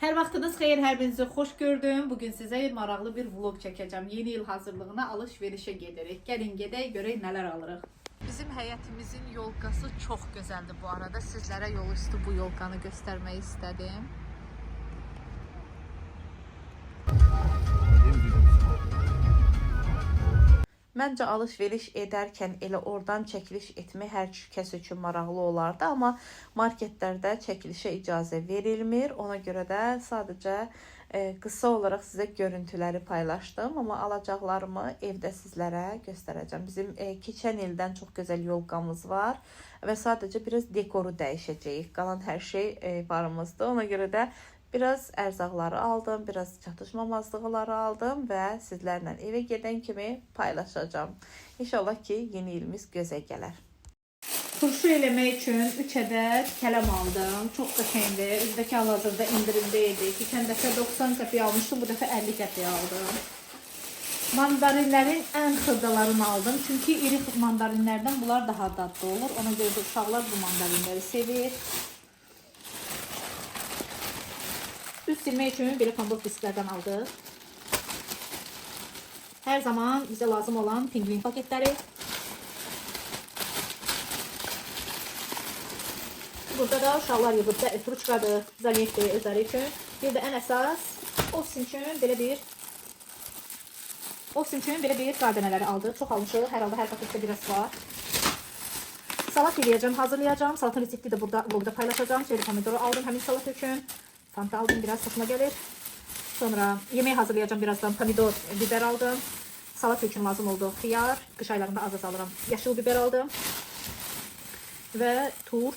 Hər vaxtınız xeyir, hər birinizi xoş gördüm. Bugün sizə maraqlı bir vlog çəkəcəm. Yeni il hazırlığına alış-verişə gedirik. Gəlin gedək, görək nələr alırıq. Bizim həyətimizin yolkası çox gözəldir bu arada. Sizlərə yol üstü bu yolkanı göstərmək istədim. Məncə alış-veriş edərkən elə oradan çəkiliş etmək hər kəs üçün maraqlı olardı, amma marketlərdə çəkilişə icazə verilmir. Ona görə də sadəcə qısa olaraq sizə görüntüləri paylaşdım, amma alacaqlarımı evdə sizlərə göstərəcəm. Bizim keçən ildən çox gözəl yolkamız var və sadəcə biraz dekoru dəyişəcəyik. Qalan hər şey varımızdır. Ona görə də biraz ərzaqları aldım, biraz çatışmamazlıqları aldım və sizlərlə evə gedən kimi paylaşacağam. İnşallah ki, yeni ilimiz gözəl gələr. Turşu eləmək üçün 3 ədəd kələm aldım. Çox qəşəngdir. Özdəki hal-hazırda endirimdə idi. Keçən dəfə 90 qəpiyə almışdım, bu dəfə 50 qəpiyə aldım. Mandarinlərin ən xırdalarını aldım. Çünki iri mandarinlərdən bunlar daha dadlı olur. Ona görə də uşaqlar bu mandarinləri sevir. Üst silmək üçün belə pambıq disklərdən aldıq. Hər zaman bizə lazım olan pingvin paketləri. Burada da uşaqlar yığıb da ruçkadır, zaletdir özləri üçün. Bir də ən əsas ofisim üçün belə bir qar dənələri aldıq. Çox almışıq. Hər halda hər paketdə biraz var. Salat eləyəcəm, hazırlayacağam. Salatın resepti də burada vlogda paylaşacağım. Çeri pomidoru aldım həmin salat üçün. Fanta aldım, biraz xoşuma gəlir. Sonra yemək hazırlayacağım birazdan. Pomidor, biber aldım. Salat üçün lazım oldu xiyar. Qış aylarında az-az alıram. Yaşıl biber aldım. Və turp,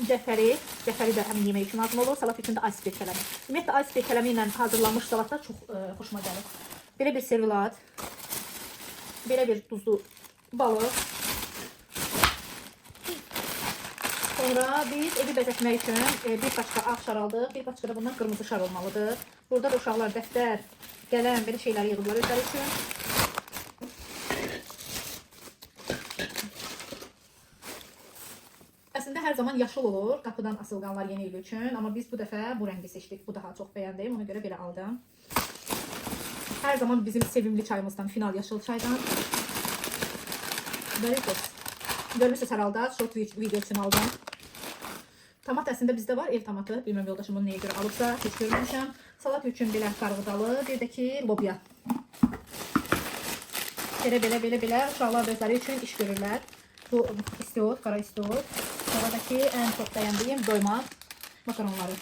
cəfəri. Cəfəri də həmin yemək üçün lazım olur. Salat üçün də iceberg kələmi. Ümumiyyətlə iceberg kələmi ilə hazırlanmış salatlar çox xoşuma gəlir. Belə bir servilat. Belə bir duzlu balıq. Sonra biz evi bəzətmək üçün bir paçka ağ şar aldıq, bir paçka da bundan qırmızı şar olmalıdır. Burada da uşaqlar dəftər, qələm, belə şeyləri yığıblar özləri üçün. Əslində hər zaman yaşıl olur qapıdan asılqanlar yeni il üçün, amma biz bu dəfə bu rəngi seçdik. Bu daha çox bəyəndim, ona görə belə aldım. Hər zaman bizim sevimli çayımızdan, final yaşıl çaydan. Doritos. Görmüşsünüz hər halda, short video üçün aldım. Tomat əslində bizdə var, ev tomatı. Bilməm yoldaşım bunu nəyə görə alıbsa, heç görməmişəm. Salat üçün belə qarğıdalı, bir də ki lobya. Belə belə belə belə uşaqlar da özləri üçün iş görürlər. Bu istiot, qara istiot. Sonra da ki ən çox bəyəndiyim doyma makaronları.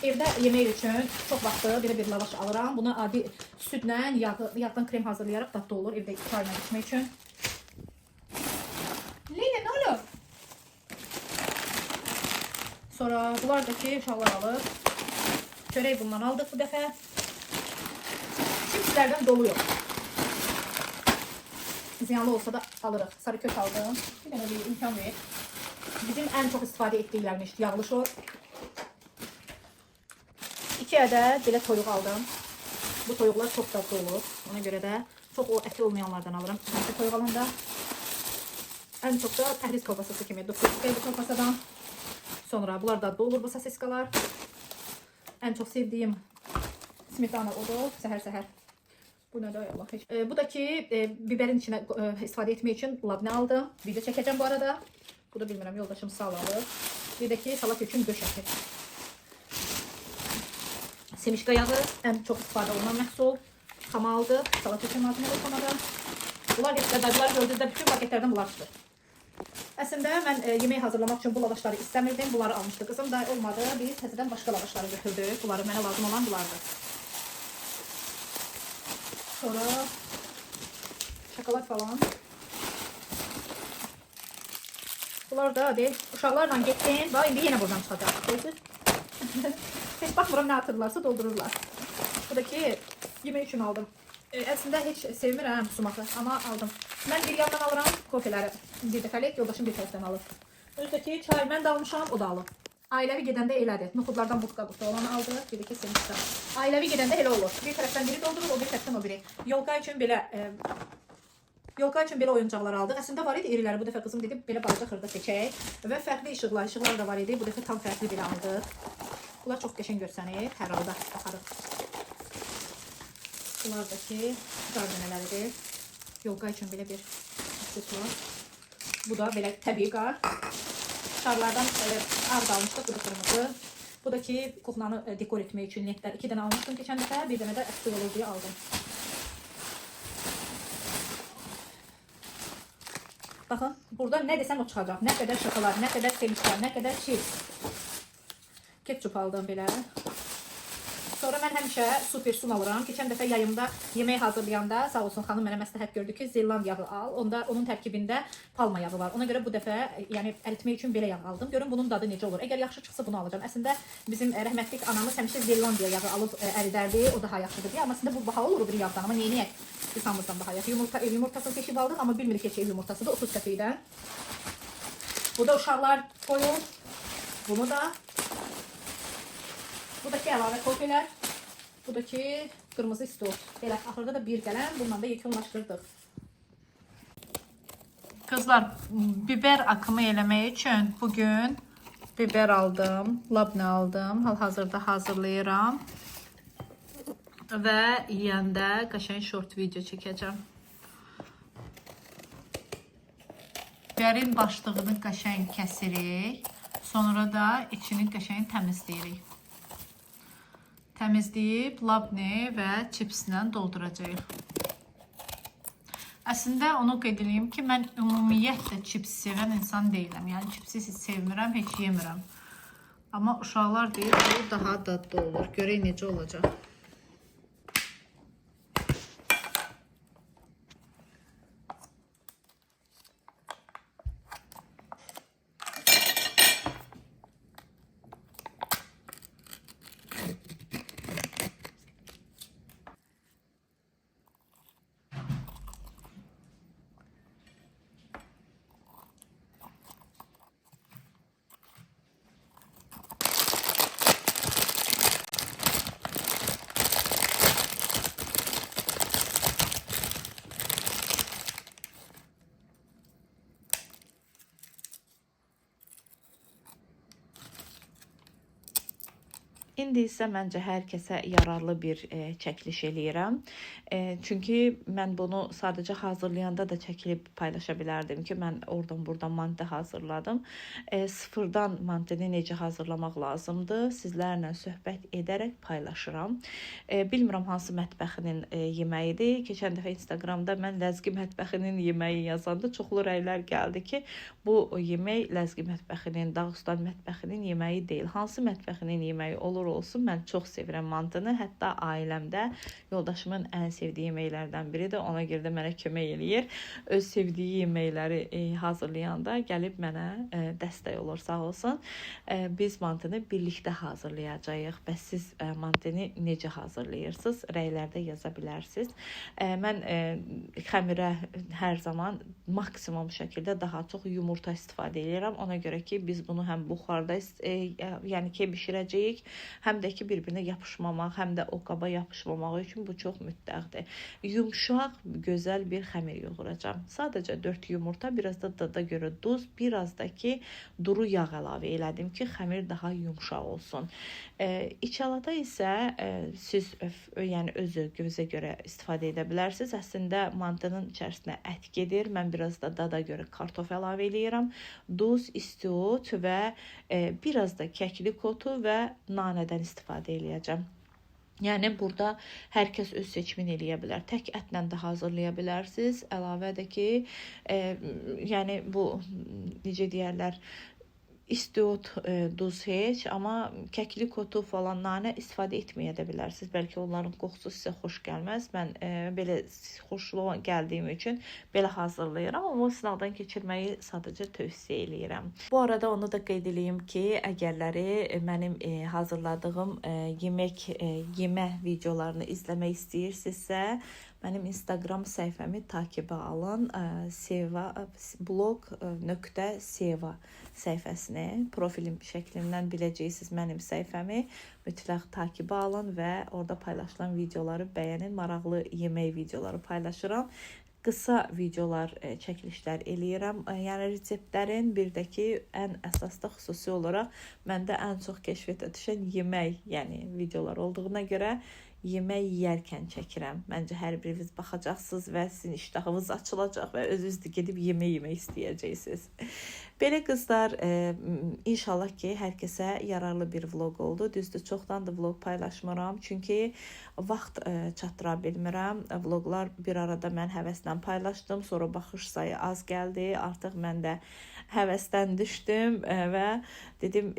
Evdə yemək üçün çox vaxtı belə bir lavaş alıram. Bunu adi südlə, yağdan krem hazırlayaraq dadlı olur evdə çayla içmək üçün. Leyla, nə olur? Sonra bunlar da ki uşaqlar alıb. Çörək bundan aldıq bu dəfə. Çipslərdən doluyuq. Ziyanlı olsa da alırıq. Sarı kök aldım. Bir dənə bir imkan ver. Bizim ən çox istifadə etdiklərimiz yağlı şor. 2 ədəd belə toyuq aldım. Bu toyuqlar çox dadlı olur. Ona görə də çox o əti olmayanlardan alıram. Həmişə toyuq alanda. Ən çox da pəhriz kolbasası kimi 9 qəpik bu kolbasadan. Sonra bunlar dadlı olur bu sosiskalar. Ən çox sevdiyim smetana odur. Səhər-səhər. Bu nədir ay Allah heç. Bu da ki biberin içinə istifadə etmək üçün labne aldım. Video çəkəcəm bu arada. Bu da bilmirəm yoldaşım sal alıb. Bir də ki salat üçün döş əti. Semişka yağı ən çox istifadə olunan məhsul. Xama aldıq. Salat üçün lazım olur xamada. Bunlar hepsi də bunlar gördüyünüzdə bütün paketlərdən bunlar çıxır. Əslində mən yemək hazırlamaq üçün bu lavaşları istəmirdim. Bunları almışdı qızım da olmadı. Biz təzədən başqa lavaşları götürdük. Bunları mənə lazım olan bunlardır. Sonra şokolad falan. Bunlar da deyil, uşaqlarla getdim. Bax indi yenə buradan çıxacaq. Gördünüz? Heç baxmıram nə atırlarsa doldururlar. Bu da ki yemək üçün aldım. Əslində heç sevmirəm sumağı, amma aldım. Mən bir yandan alıram kofeləri bir dəfəlik, yoldaşım bir tərəfdən alır. Özdəki çay mən də almışam, o da alıb. Ailəvi gedəndə elədir. Noxudlardan butka qutdu olanı aldıq, bir də ki semişka. Ailəvi gedəndə elə olur. Bir tərəfdən biri doldurur, o bir tərəfdən o biri. Yolka üçün belə Yolka üçün belə oyuncaqlar aldıq. Əslində var idi iriləri. Bu dəfə qızım dedi belə balaca xırda seçək. Və fərqli işıqlar, işıqlar da var idi. Bu dəfə tam fərqli belə aldıq. Bunlar çox qəşəng görsənir. Hər halda baxarıq. Bunlar da ki, qar dənələridir. Yolka üçün belə bir aksesuar. Bu da belə təbii qar. Şarlardan ard almışdıq. Bu da qırmızı. Bu da ki, kuxnanı dekor etmək üçün lentlər. 2 dənə almışdım keçən dəfə. Bir dənə də əksik olur deyə aldım. Baxın, burada nə desəm o çıxacaq. Nə qədər şokolad, nə qədər sevinçlər, nə qədər chips. Ketçup aldım belə. Sonra mən həmişə super sun alıram. Keçən dəfə yayımda yemək hazırlayanda sağ olsun xanım mənə məsləhət gördü ki, Zeland yağı al. Onda onun tərkibində palma yağı var. Ona görə bu dəfə yəni əritmək üçün belə yağ aldım. Görün bunun dadı necə olur. Əgər yaxşı çıxsa bunu alacağam. Əslində bizim rəhmətlik anamız həmişə Zelandiya yağı alıb əridərdi. O daha yaxşıdır deyə. Amma əslində bu baha olur o bir yağdan. Amma neyniyək? Biz hamımızdan daha yaxşı. Yumurta, ev yumurtasını seçib aldıq, amma bilmirik heç ev yumurtasıdır 30 qəpikdən. Bu da uşaqlar qoyur. Bunu da. Buradakı əlavə kofelər. Buradakı qırmızı istot. Belə axırda da bir qələm. Bununla da yekunlaşdırdıq. Qızlar, biber akımı eləmək üçün bugün biber aldım, labne aldım. Hal-hazırda hazırlayıram. Və yeyəndə qəşəng short video çəkəcəm. Biberin başlığını qəşəng kəsirik. Sonra da içini qəşəng təmizləyirik. Təmizləyib labne və çipslə dolduracağıq. Əslində onu qeyd edeyim ki, mən ümumiyyətlə çips sevən insan deyiləm. Yəni çipsi heç sevmirəm, heç yemirəm. Amma uşaqlar deyir bu daha dadlı olur. Görək necə olacaq. İndi isə məncə hər kəsə yararlı bir çəkiliş eləyirəm. Çünki mən bunu sadəcə hazırlayanda da çəkilib paylaşa bilərdim ki, mən oradan buradan mantı hazırladım. Sıfırdan mantını necə hazırlamaq lazımdır, sizlərlə söhbət edərək paylaşıram. Bilmirəm hansı mətbəxinin yeməyidir. Keçən dəfə Instagramda mən Ləzgi mətbəxinin yeməyi yazanda çoxlu rəylər gəldi ki, bu yemək Ləzgi mətbəxinin, Dağıstan mətbəxinin yeməyi deyil. Hansı mətbəxinin yeməyi olur olsun, mən çox sevirəm mantını. Hətta ailəmdə yoldaşımın ən sevdiyi yeməklərdən biridir. Ona görə də mənə kömək eləyir. Öz sevdiyi yeməkləri hazırlayanda gəlib mənə dəstək olur, sağ olsun. Biz mantını birlikdə hazırlayacağıq. Bəs siz mantını necə hazırlayırsınız? Rəylərdə yaza bilərsiniz. Mən xəmirə hər zaman maksimum şəkildə daha çox yumurta istifadə edirəm. Ona görə ki, biz bunu həm buxarda, yəni ki, bişirəcəyik, həm də ki, bir-birinə yapışmamaq, həm də o qaba yapışmamağı üçün bu çox mütləqdir. Yumşaq, gözəl bir xəmir yoğuracağam. Sadəcə 4 yumurta, biraz da dada görə duz, biraz da ki, duru yağ əlavə elədim ki, xəmir daha yumşaq olsun. İçalata isə siz yəni öz zövqünüzə görə istifadə edə bilərsiniz. Əslində mantının içərisinə ət gedir. Mən biraz da dada görə kartof əlavə eləyirəm. Duz, istiot və biraz da kəklik otu və nanədən istifadə eləyəcəm. Yəni burada hər kəs öz seçimini eləyə bilər. Tək ətlə də hazırlaya bilərsiniz. Əlavə də ki, yəni bu necə deyərlər, istiot, duz heç, amma kəklik otu falan nanə istifadə etməyə də bilərsiniz. Bəlkə onların qoxusu sizə xoş gəlməz. Mən belə xoşluğa gəldiyim üçün belə hazırlayıram, amma o sınaqdan keçirməyi sadəcə tövsiyə eləyirəm. Bu arada onu da qeyd eləyim ki, əgərləri mənim hazırladığım yemək yemə videolarını izləmək istəyirsinizsə, mənim Instagram səhifəmi takibə alın. Seva blog.seva səhifəsini profilim şəklindən biləcəksiniz mənim səhifəmi. Mütləq takibə alın və orada paylaşılan videoları bəyənin. Maraqlı yemək videoları paylaşıram. Qısa videolar, çəkilişlər eləyirəm. Yəni reseptlərin bir də ki, ən əsasda xüsusi olaraq məndə ən çox kəşfiyyata düşən yemək, yəni videolar olduğuna görə yemək yeyərkən çəkirəm. Məncə hər biriniz baxacaqsınız və sizin iştahınız açılacaq və özünüz də gedib yemək yemək istəyəcəksiniz. Belə qızlar, inşallah ki, hər kəsə yararlı bir vlog oldu. Düzdür, çoxdan da vlog paylaşmıram. Çünki vaxt çatdıra bilmirəm. Vloglar bir arada mən həvəslə paylaşdım. Sonra baxış sayı az gəldi. Artıq mən də həvəsdən düşdüm və dedim,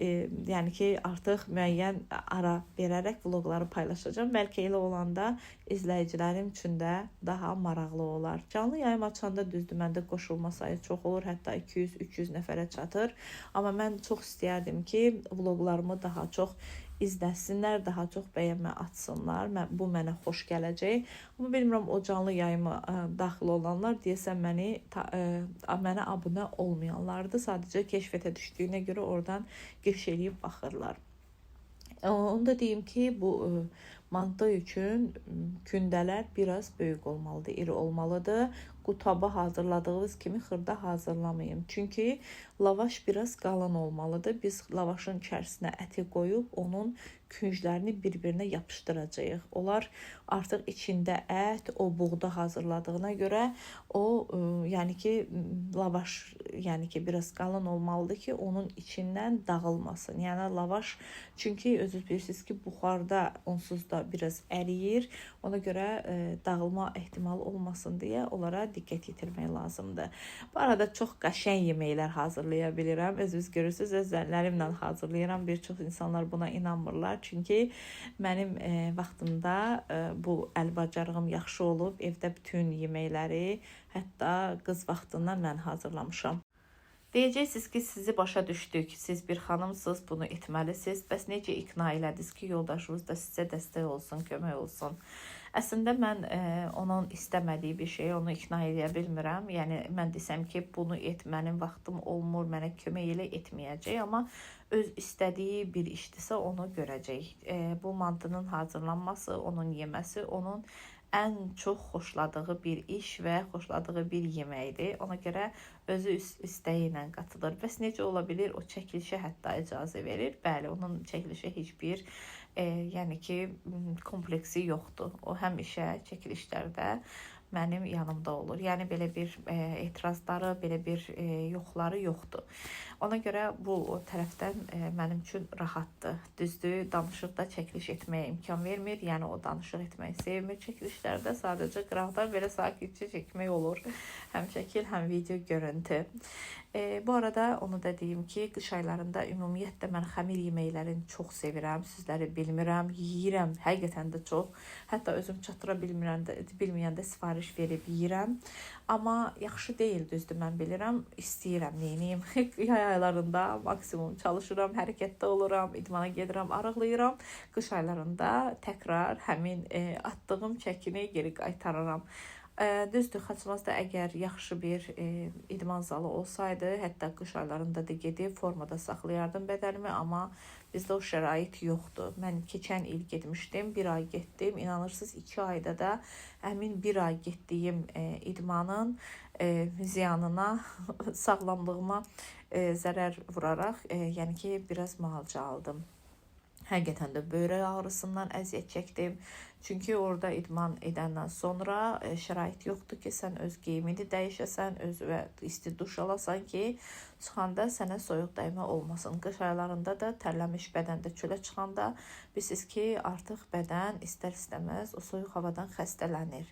yəni ki, artıq müəyyən ara verərək vlogları paylaşacağam. Bəlkə elə olanda izləyicilərim üçün də daha maraqlı olar. Canlı yayım açanda düzdür, məndə qoşulma sayı çox olur. Hətta 200-300 nəfərə çatır. Amma mən çox istəyərdim ki, vloglarımı daha çox izləsinlər, daha çox bəyənmə atsınlar. Bu mənə xoş gələcək. Amma bilmirəm, o canlı yayıma daxil olanlar deyəsən mənə abunə olmayanlardır. Sadəcə kəşfiyyata düşdüyünə görə oradan giriş eləyib baxırlar. Onu da deyim ki, bu mantı üçün kündələr biraz böyük olmalıdır, iri olmalıdır. Qutabı hazırladığınız kimi xırda hazırlamayın. Çünki lavaş biraz qalın olmalıdır. Biz lavaşın içərisinə əti qoyub onun künclərini bir-birinə yapışdıracağıq. Onlar artıq içində ət, o buğda hazırladığına görə o, yəni ki, lavaş, yəni ki, biraz qalın olmalıdır ki, onun içindən dağılmasın. Yəni lavaş, çünki özünüz bilirsiniz ki, buxarda onsuz da biraz əriyir. Ona görə dağılma ehtimalı olmasın deyə onlara diqqət yetirmək lazımdır. Bu arada çox qəşəng yeməklər hazırlaya bilirəm. Özünüz görürsünüz, öz əllərimlə hazırlayıram. Bir çox insanlar buna inanmırlar. Çünki mənim vaxtımda bu əl bacarığım yaxşı olub. Evdə bütün yeməkləri, hətta qız vaxtından mən hazırlamışam. Deyəcəksiniz ki, sizi başa düşdük, siz bir xanımsınız, bunu etməlisiniz. Bəs necə ikna elədiniz ki, yoldaşınız da sizə dəstək olsun, kömək olsun? Əslində mən onun istəmədiyi bir şeyi onu ikna edə bilmirəm. Yəni mən desəm ki, bunu et, mənim vaxtım olmur, mənə kömək elə, etməyəcək. Amma öz istədiyi bir işdirsə onu görəcək. Bu mantının hazırlanması, onun yeməsi, onun ən çox xoşladığı bir iş və xoşladığı bir yeməkdir. Ona görə özü istəyi ilə qatılır. Bəs necə ola bilir? O çəkilişə hətta icazə verir. Bəli, onun çəkilişə heç bir yəni ki, kompleksi yoxdur. O həmişə çəkilişlərdə mənim yanımda olur. Yəni belə bir etirazları, belə bir yoxları yoxdur. Ona görə bu o tərəfdən mənim üçün rahatdır. Düzdür, danışıqda çəkiliş etməyə imkan vermir. Yəni o danışıq etməyi sevmir çəkilişlərdə. Sadəcə qıraqdan belə sakitcə çəkmək olur. Həm şəkil, həm video görüntü. Bu arada onu da deyim ki, qış aylarında ümumiyyətlə mən xəmir yeməklərini çox sevirəm. Sizləri bilmirəm, yeyirəm həqiqətən də çox. Hətta özüm çatdıra bilmirəm də, bilməyəndə sifariş verib yeyirəm. Amma yaxşı deyil, düzdür, mən bilirəm. İstəyirəm, neyniyim? Yay aylarında maksimum çalışıram, hərəkətdə oluram, idmana gedirəm, arıqlayıram. Qış aylarında təkrar həmin atdığım çəkini geri qaytarıram. Düzdür, Xaçmazda əgər yaxşı bir idman zalı olsaydı, hətta qış aylarında da gedib formada saxlayardım bədənimi, amma bizdə o şərait yoxdur. Mən keçən il getmişdim, bir ay getdim. İnanırsınız, 2 ayda da həmin bir ay getdiyim idmanın ziyanına, sağlamlığıma zərər vuraraq, yəni ki, biraz müalicə aldım. Həqiqətən də böyrək ağrısından əziyyət çəkdim. Çünki orada idman edəndən sonra şərait yoxdur ki, sən öz geyimini dəyişəsən, öz və isti duş alasan ki, çıxanda sənə soyuq dəymə olmasın. Qış aylarında da tərləmiş bədəndə çölə çıxanda bilirsiniz ki, artıq bədən istər-istəməz o soyuq havadan xəstələnir.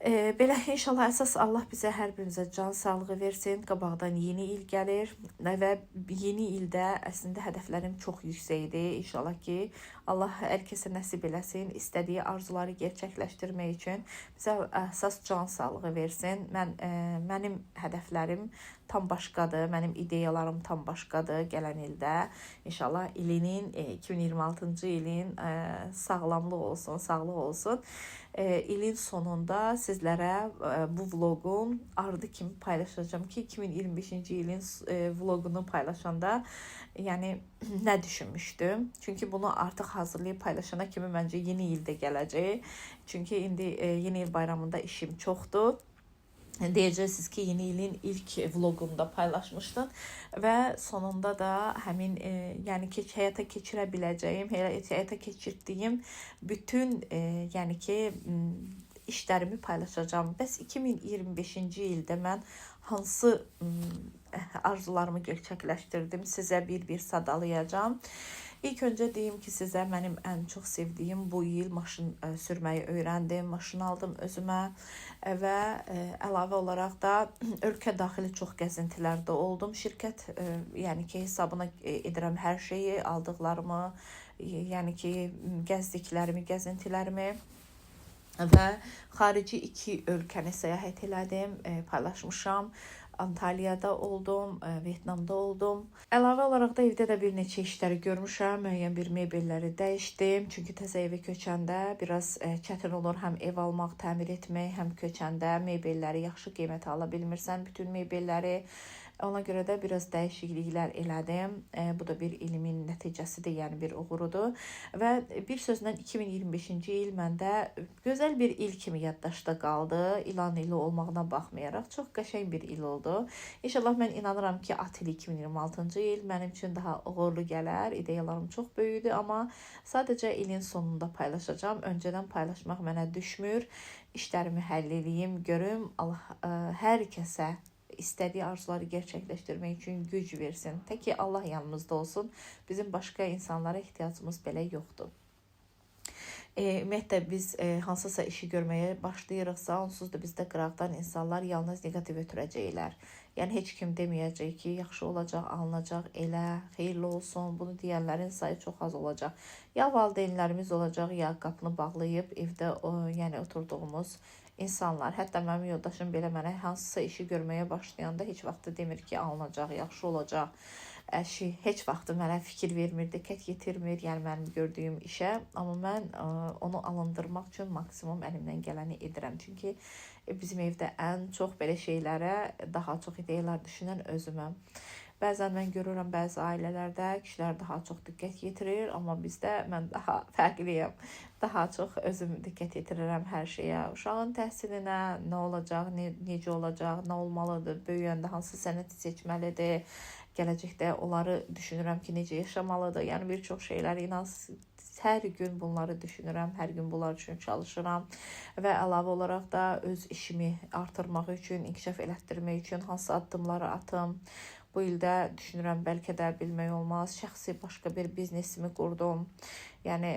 Belə inşallah əsas Allah bizə hər birimizə can sağlığı versin. Qabaqdan yeni il gəlir və yeni ildə əslində hədəflərim çox yüksəkdir. İnşallah ki, Allah hər kəsə nəsib eləsin, istədiyi arzuları gerçəkləşdirmək üçün bizə əsas can sağlığı versin. Mənim hədəflərim tam başqadır. Mənim ideyalarım tam başqadır gələn ildə. İnşallah ilinin 2026-cı ilin sağlamlıq olsun, sağlıq olsun. İlin sonunda sizlərə bu vloqun ardı kimi paylaşacağım ki, 2025-ci ilin vloqunu paylaşanda, yəni nə düşünmüşdüm? Çünki bunu artıq hazırlayıb paylaşana kimi məncə yeni ildə gələcək. Çünki indi yeni il bayramında işim çoxdur. Deyəcəksiniz ki, yeni ilin ilk vloqunda paylaşmışdın və sonunda da həmin yəni ki, həyata keçirə biləcəyim, həyata keçirdiyim bütün yəni ki, işlərimi paylaşacağam. Bəs 2025-ci ildə mən hansı arzularımı gerçəkləşdirdim, sizə bir-bir sadalayacağam. İlk öncə deyim ki, sizə mənim ən çox sevdiyim bu il maşın sürməyi öyrəndim, maşın aldım özümə və əlavə olaraq da ölkə daxili çox gəzintilərdə oldum. Şirkət yəni ki, hesabına edirəm hər şeyi, aldıqlarımı, yəni ki, gəzdiklərimi, gəzintilərimi. Və xarici 2 ölkəni səyahət elədim, paylaşmışam. Antalyada oldum, Vyetnamda oldum. Əlavə olaraq da evdə də bir neçə işləri görmüşəm. Müəyyən bir mebelləri dəyişdim. Çünki təzə evə köçəndə biraz çətin olur həm ev almaq, təmir etmək, həm köçəndə mebelləri yaxşı qiymətə ala bilmirsən, bütün mebelləri. Ona görə də biraz dəyişikliklər elədim. Bu da bir ilimin nəticəsidir, yəni bir uğurudur. Və bir sözlə 2025-ci il məndə gözəl bir il kimi yaddaşda qaldı. İlan ili olmağına baxmayaraq çox qəşəng bir il oldu. İnşallah mən inanıram ki, at ili 2026-cı il mənim üçün daha uğurlu gələr. İdeyalarım çox böyükdür, amma sadəcə ilin sonunda paylaşacağam. Öncədən paylaşmaq mənə düşmür. İşlərimi həll eləyim, görüm. Allah hər kəsə istədiyi arzuları gerçəkləşdirmək üçün güc versin. Tək ki Allah yanımızda olsun. Bizim başqa insanlara ehtiyacımız belə yoxdur. Ümumiyyətlə biz hansısa işi görməyə başlayırıqsa, onsuz da bizdə qıraqdan insanlar yalnız neqativ ötürəcəklər. Yəni heç kim deməyəcək ki, yaxşı olacaq, alınacaq, elə, xeyirli olsun. Bunu deyənlərin sayı çox az olacaq. Ya valideynlərimiz olacaq, ya qapını bağlayıb evdə yəni oturduğumuz insanlar. Hətta mənim yoldaşım belə mənə hansısa işi görməyə başlayanda heç vaxt demir ki, alınacaq, yaxşı olacaq. Əşi heç vaxt mənə fikir vermir, diqqət yetirmir, yəni mənim gördüyüm işə. Amma mən onu alındırmaq üçün maksimum əlimdən gələni edirəm. Çünki bizim evdə ən çox belə şeylərə daha çox ideyalar düşünən özüməm. Bəzən mən görürəm bəzi ailələrdə kişilər daha çox diqqət yetirir, amma bizdə mən daha fərqliyəm. Daha çox özüm diqqət yetirirəm hər şeyə. Uşağın təhsilinə, nə olacaq, necə olacaq, nə olmalıdır, böyüyəndə hansı sənəti seçməlidir, gələcəkdə onları düşünürəm ki, necə yaşamalıdır. Yəni bir çox şeylər, inan, hər gün bunları düşünürəm, hər gün bunlar üçün çalışıram və əlavə olaraq da öz işimi artırmaq üçün, inkişaf elətdirmək üçün hansı addımları atım. Bu ildə düşünürəm, bəlkə də bilmək olmaz, şəxsi başqa bir biznesimi qurdum. Yəni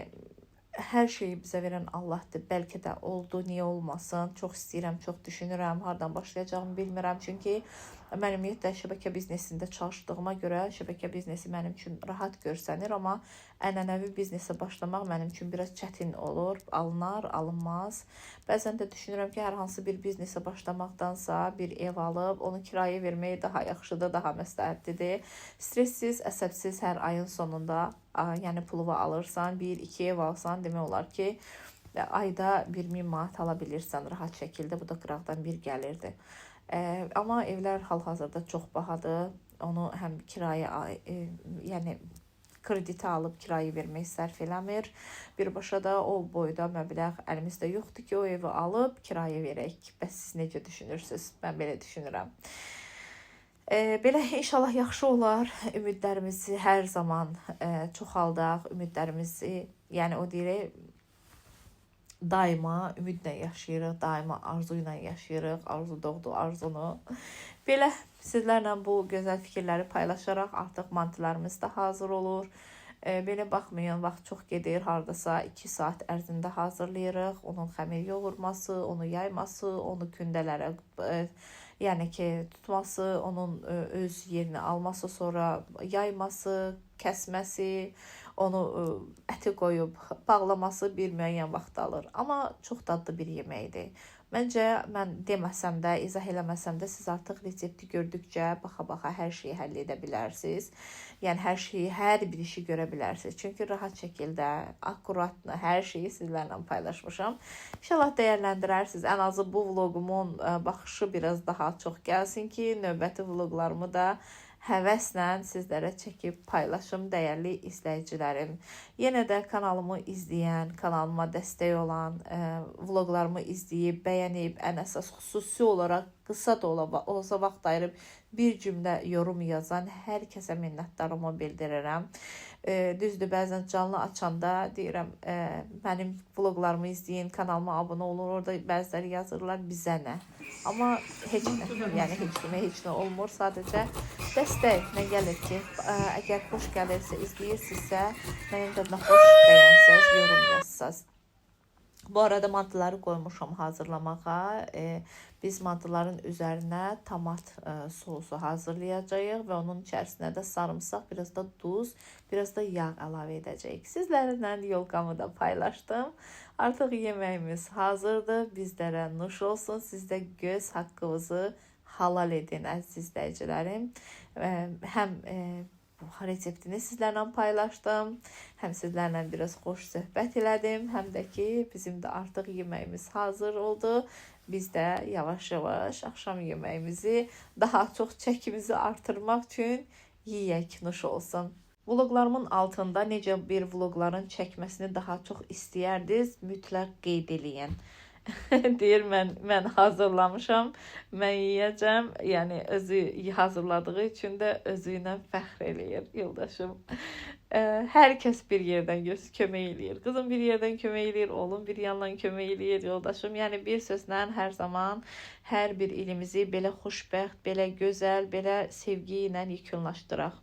hər şeyi bizə verən Allahdır. Bəlkə də oldu, niyə olmasın? Çox istəyirəm, çox düşünürəm, hardan başlayacağımı bilmirəm. Çünki mən ümumiyyətlə şəbəkə biznesində çalışdığıma görə şəbəkə biznesi mənim üçün rahat görsənir, amma ənənəvi biznesə başlamaq mənim üçün biraz çətin olur. Alınar, alınmaz. Bəzən də düşünürəm ki, hər hansı bir biznesə başlamaqdansa bir ev alıb onu kirayə vermək daha yaxşıdır, daha məsləhətlidir. Stressiz, əsəbsiz hər ayın sonunda, yəni puluvu alırsan, 1-2 ev alsan, demək olar ki, ayda 1000 manat ala bilirsən rahat şəkildə. Bu da qıraqdan bir gəlirdi. Amma evlər hal-hazırda çox bahadır. Onu həm kirayə, yəni krediti alıb kirayə vermək sərf eləmir. Birbaşa da o boyda məbləğ əlimizdə yoxdur ki, o evi alıb kirayə verək. Bəs siz necə düşünürsünüz? Mən belə düşünürəm. Belə inşallah yaxşı olar. Ümidlərimizi hər zaman çoxaldaq. Ümidlərimizi, yəni o deyir, daima ümidlə yaşayırıq, daima arzu ilə yaşayırıq. Arzu doğdu arzunu. Belə sizlərlə bu gözəl fikirləri paylaşaraq artıq mantilarımız da hazır olur. Belə baxmayın, vaxt çox gedir. Hardasa 2 saat ərzində hazırlayırıq. Onun xəmir yoğurması, onu yayması, onu kündələrə yəni ki, tutması, onun öz yerini alması, sonra yayması, kəsməsi, onu əti qoyub bağlaması bir müəyyən vaxt alır. Amma çox dadlı bir yeməkdir. Məncə mən deməsəm də, izah eləməsəm də siz artıq resepti gördükcə baxa-baxa hər şeyi həll edə bilərsiniz. Yəni hər şeyi, hər bir işi görə bilərsiniz. Çünki rahat şəkildə, akkuratla hər şeyi sizlərlə paylaşmışam. İnşallah dəyərləndirərsiniz. Ən azı bu vloqumun baxışı biraz daha çox gəlsin ki, növbəti vloqlarımı da həvəslə sizlərə çəkib paylaşım dəyərli izləyicilərim. Yenə də kanalımı izləyən, kanalıma dəstək olan, vloqlarımı izləyib, bəyənib, ən əsas xüsusi olaraq qısa da olsa vaxt ayırıb bir cümlə yorum yazan hər kəsə minnətdarlığımı bildirirəm. Düzdür, bəzən canlı açanda deyirəm, mənim vloqlarımı izləyin, kanalıma abunə olun. Orada bəziləri yazırlar bizə nə. Amma heç nə, yəni heç kimə heç nə olmur. Sadəcə dəstək nə gəlir ki, əgər xoş gəlirsə, izləyirsinizsə, mənim də xoş bəyənsəz, yorum yazsaz. Bu arada mantıları qoymuşam hazırlamağa. Biz mantıların üzərinə tomat sosu hazırlayacağıq və onun içərisinə də sarımsaq, biraz da duz, biraz da yağ əlavə edəcəyik. Sizlərlə yolkamı da paylaşdım. Artıq yeməyimiz hazırdır. Bizlərə nuş olsun. Siz də göz haqqınızı halal edin əziz izləyicilərim. Həm reseptini sizlərlə paylaşdım, həm sizlərlə biraz xoş söhbət elədim, həm də ki bizim də artıq yeməyimiz hazır oldu. Biz də yavaş-yavaş axşam yeməyimizi daha çox çəkimizi artırmaq üçün yeyək, nuş olsun. Vloqlarımın altında necə bir vloqların çəkməsini daha çox istəyərdiniz, mütləq qeyd eləyin. Deyir mən hazırlamışam, mən yeyəcəm. Yəni özü hazırladığı üçün də özü ilə fəxr eləyir yoldaşım. Hər kəs bir yerdən kömək eləyir. Qızım bir yerdən kömək eləyir, oğlum bir yandan kömək eləyir, yoldaşım. Yəni bir sözlə hər zaman hər bir ilimizi belə xoşbəxt, belə gözəl, belə sevgi ilə yekunlaşdıraq.